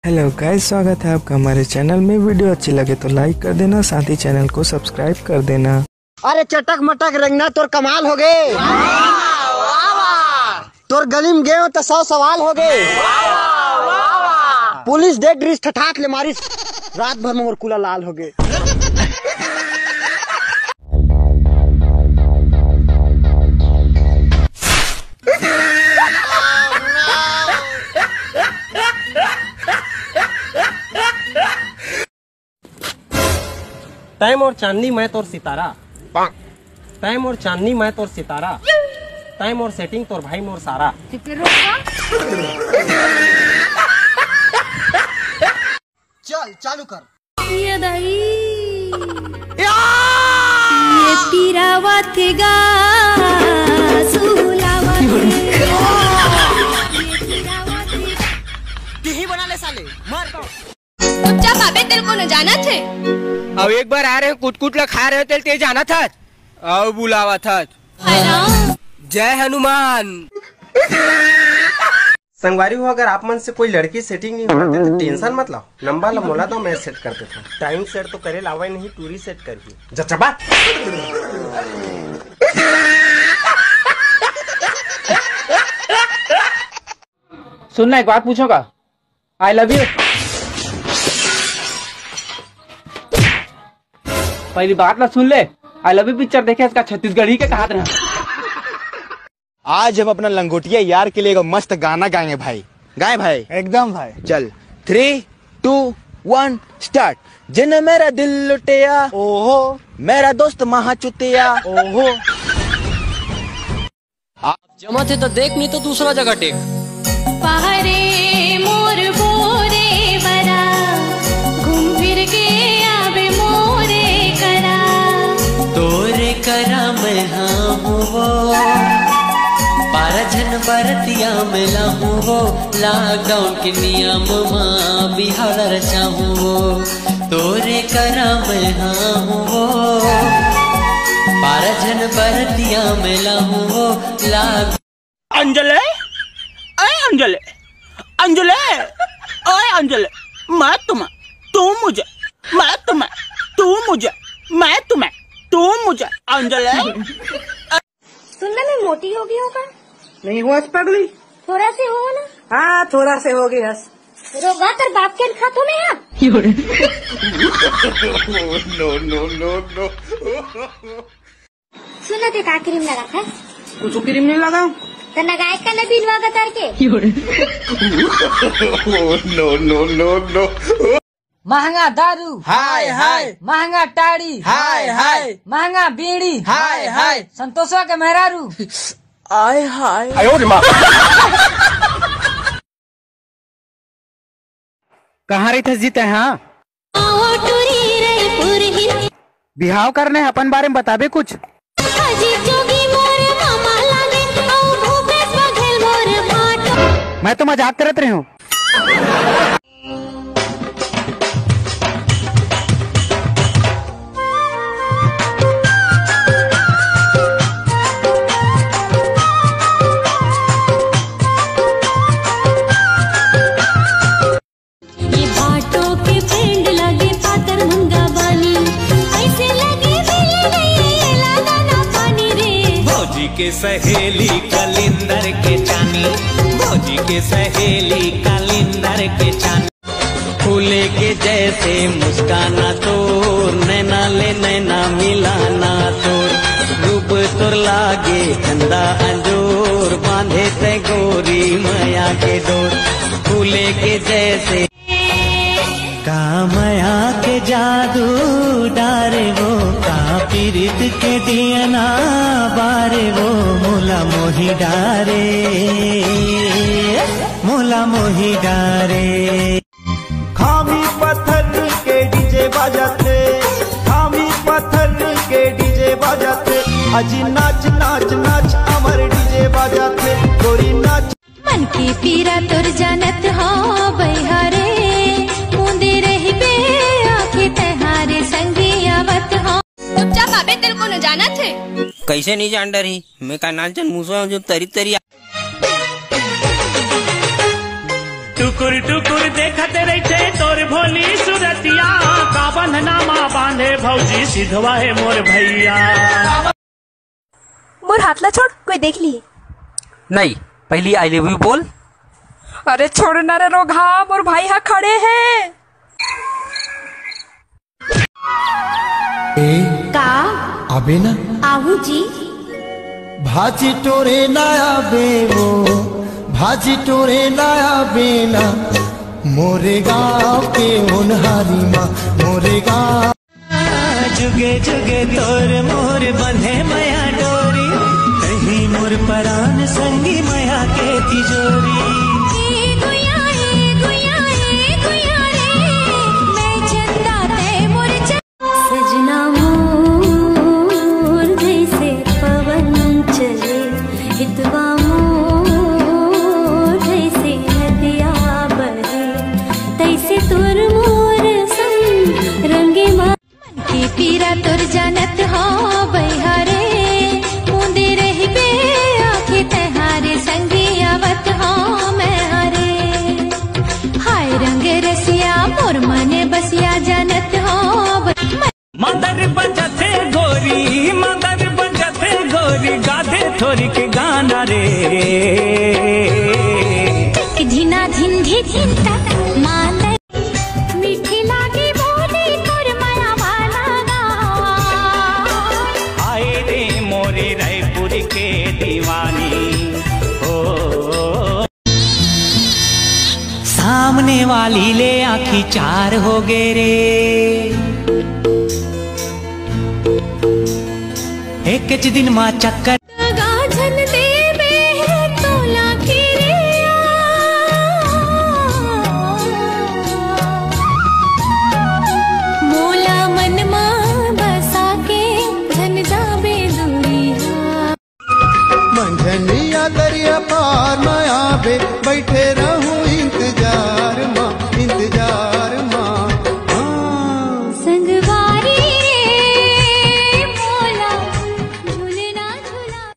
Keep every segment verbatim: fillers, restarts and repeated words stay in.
Hello गाइस, स्वागत है आपका हमारे चैनल में। वीडियो अच्छी लगे तो लाइक कर देना, साथ ही चैनल को सब्सक्राइब कर देना। अरे चटक मटक रेंगना तोर कमाल हो गे। तोर गली में गेंव त सौ सवाल हो गे। पुलिस देख रिस ठठाक ले मारिस, रात भर में मोर कुला लाल हो गे। तैं मोर चांदनी, मैं तोर सितारा। तैं मोर चांदनी, मैं तोर सितारा। तैं मोर सेटिंग, तोर भाई मोर सारा। चल, चालू कर। ये दाई। ये पीरावत गा, सुलावत गा। ये पीरावत गा। तिही बना ले साले, मार। चुपचाप आबे, तेल कोनो जानत हे? अब एक बार आ रहे हो, कुटकुट ला खा रहे हो, तेल ते जानत हस? आओ बुलावत हस। हेलो। जय हनुमान। संगवारी हो, अगर आप मन से कोई लड़की सेटिंग नहीं होता तो टेंशन मत लाओ, नंबर ला मोला दो, मैं सेट कर देता हूँ। टाइम सेट तो करे लावे नहीं, टूरी सेट कर दी। जचबा। सुनना, एक बात पूछोगा? I love you. पहली बात ना सुन ले, आई लव यू पिक्चर देखे, इसका छत्तीसगढ़ी के कहात रहा। आज हम अपना लंगोटिया यार के लिए एक मस्त गाना गाएंगे भाई। गाए भाई? एकदम भाई। चल, थ्री, टू, वन, स्टार्ट। जिन मेरा दिल लुटिया, ओहो। मेरा दोस्त महा चुतिया, ओहो। आप जमा थे तो देख, नहीं तो दूसरा जगह टेक। पहरे मोर बोरे बरा, घूम फिर के आबे मोरे करा। तोरे करा मैं हाँ हूँ वो, बारह झन बरतिया में लाहूँ वो, लॉकडाउन के नियम मा बिहाव ला रचाहूँ वो। तोरे करा मैं हाँ हूँ वो, बारह झन बरतिया में लाहूँ वो, लाग अंजले, अय अंजले, अंजले, अय अंजले, मैं तुम्हें, तू मुझे, मैं तुम्हें, तू मुझे, मैं तुम्हें, तू मुझे, अंजले। सुनना, मैं मोटी हो गई हूँ का? नहीं हुआ पगली। थोड़ा से हो ना। हाँ, थोड़ा से हो गई हस। रोगा तर बाप के खातों में है। No, no, no, no। सुन ना, ते का क्रीम लगा था? कुछ क्रीम नहीं लगा। तो लगाए का नहीं बिलवा का तर के? No, no, no, no। महंगा दारू, हाय, हाय। महंगा टाड़ी, हाय, हाय। महंगा बीड़ी, हाय, हाय। संतोषवा के मेहरारू, आय, हाय। कहाँ रहिथस जी तैं, हाँ? बिहाव करने, अपन बारे में बताबे कुछ। मैं तो मजाक करत रहे हूँ। ये भाटो के फ्रेंड लगे पातर मुंगा बानी, ऐसे लगे मिले नहीं ये लादा ना पानी रे। भौजी के सहेली कलिंदर के चानी, भौजी के सहेली कलिंदर के चानी। फूले के जैसे मुस्काना तोर, नैना ले नैना मिलाना तोर, रूप तोर लागे चंदा अंजोर, बांधे ते गोरी मया के डोर। फूले के जैसे का मया के जादू डारे वो, का पीरित के दियना बारे वो, मोला मोही डारे, मोला मोही डारे। खामी पत्थर के डीजे बाजाथे, खामी पत्थर के डीजे बाजाथे। अजी नाच नाच नाच, हमर डीजे बाजाथे, गोरी नाच। मन के पीरा तोर जानत हो बइहा रे, मुंदे रहिबे आँखी तैहारे संगी आवत हो। चुपचाप आबे, तेल कोनो जानत हे? कैसे नहीं जान डरही? मैं का नानचन मूसवा हूँ जो तरी तरी टुकुर टुकुर देखत रही। हे भौजी सिधवा हे मोर भैया। मोर हाथ ला छोड़, कोई देख ली। नहीं, पहली आई लव यू बोल। अरे छोड़ ना रे रोगहा, मोर भाई हा खड़े हे। ए, का? अबे ना। आहू जी। भाजी टोरे ना आबे वो, भाजी टोरे ना आबे ना, मोरे गाँव के ओनहारी माँ, मोरे गाँव। जुगे जुगे तोर मोर बंधे मया डोरी, कहीं मोर परान संगी मया के तिजोरी। ए गुया, ए गुया, ए गुया रे, मैं चंदा तै मोर च- सजना मोर जैसे पवन चले, हितवा मोर जैसे नदिया बहे, तैसे तोर मोर संग रंगे मा- के पीरा तोर जानत हो बइहा रे, मुंदे रहिबे आखे तैहारे संगी आवत हो मैं हरे। हाय रंग रसिया मोर मने बसिया जानत हो ब- मदर बजथे गोरी, मदर बजथे गोरी, गाधे थोरिक गाना रे। धिना धिन धी धिन तक मांदर। मीठी लागी बोली तोर माया वाला गाँव। आए रे मोरे रायपुर के दीवानी, ओ। सामने वाली ले आँखी चार हो गे रे। एक च दिन मा चक्कर गाजन देबे तोला किरिया। मोला मन मा बसा के झन जाबे दूरिया। मंझनिया दरिया पार म आबे, बैठे रहूं इंतजार म, इंतजार म। हाँ। संगवारी रे मोला झूलना झूला।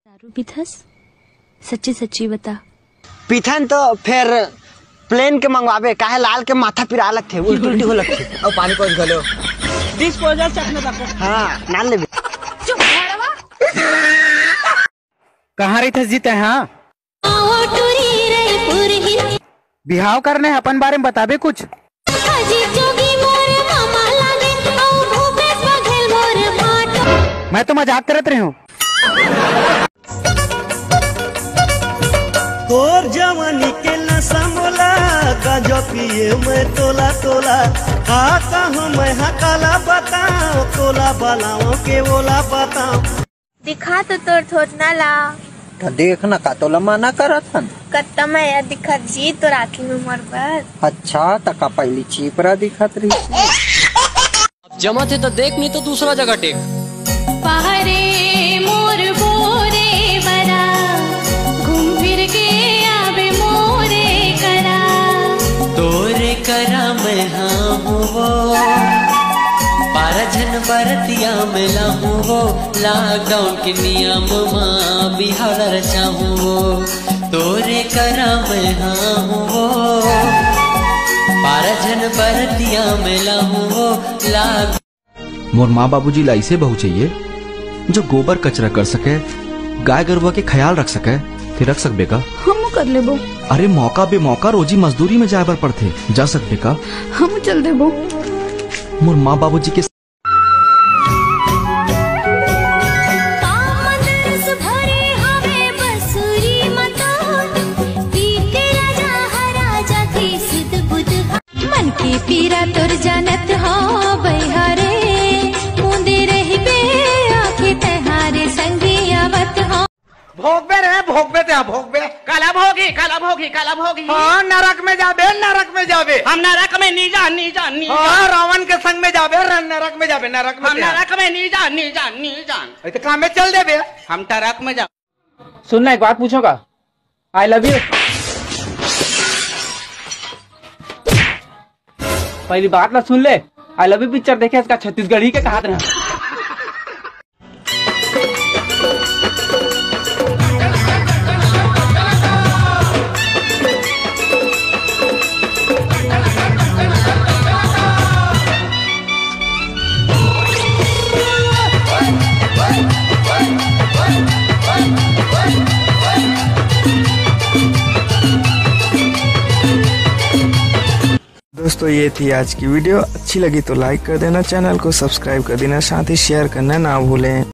दारू पीथस? सच्ची सच्ची बता। पीथन तो फेर प्लेन के मंगवाबे, काहे लाल के माथा पिरा लगथे, उल्टी उल्टी हो लगथे। अउ पानी पहुंच घलो। डिस्पोजल चखना तक। हाँ, नाल लेबे। चुप, भड़वा। कहाँ रहिथस जी तैं, हाँ? बिहाव करने, अपन बारे में बताबे कुछ। अजीत जोगी मोर मामा लागे, अउ भूपेश बघेल मोर भाटो। मैं तो मजाक करत रहे हूँ। तोर जवानी के नशा मोला, गांजा पिए मैं तोला तोला। का कहूँ मैं हा काला बताओ, तोला बलाओ के ओला बताओ। दिखा तो तोर थोथना ला। त देख न का तोला मना करत हन। कत्ता मया दिखत जी तोर आँखी में मोर बर। अच्छा, त का पहली चीपरा दिखत रही? अब जमत हे त देख, नहीं तो दूसरा जगह टेक। पहरे मोर बोरे बरा, घूम फिर के आबे मोरे करा। तोरे करा मैं हाँ हूँ वो, बारह झन बरतिया में लाहूँ वो, लॉकडाउन के नियम मा बिहाव ला रचाहूँ वो। तोरे करा मैं हाँ हूँ वो, बारह झन बरतिया में लाहूँ वो, लाग मोर माँ बाबूजी ला अइसे बहू चाहिए, जो गोबर कचरा कर सके, गाय गरुवा के ख्याल रख सके। ते रख सकबे का? हमू कर लेबो। अरे मौका बेमौका रोजी मजदूरी में जाए बर पड़थे, जा सकबे का? हमू चल देबो। मोर माँ बाबूजी के मन के पीरा तोर जानत हो बइहा रे, मुंदे रहिबे आँखी तैहारे संगी आवत हो। भोगबे रे, भोगबे ते, भोगबे। काला भोगी, काला भोगी, काला भोगी। हाँ, नरक में जाबे, नरक में जाबे। हम नरक में नी जान, नी जान, नी हाँ, जान। रावण के संग में जाबे, र-, नरक में जाबे, नरक में हम ते। नरक में नी जान, नी जान, नी जान। अरे तो काम में चल देबे। हम ट्रक में जा। सुन ना, एक बात पूछूं का? I love you। पहली बात ला सुन ले, I love you पिक्चर देखे, इसका छत्तीसगढ़ी के कहात रहा। तो ये थी आज की वीडियो। अच्छी लगी तो लाइक कर देना, चैनल को सब्सक्राइब कर देना, साथ ही शेयर करना ना भूलें।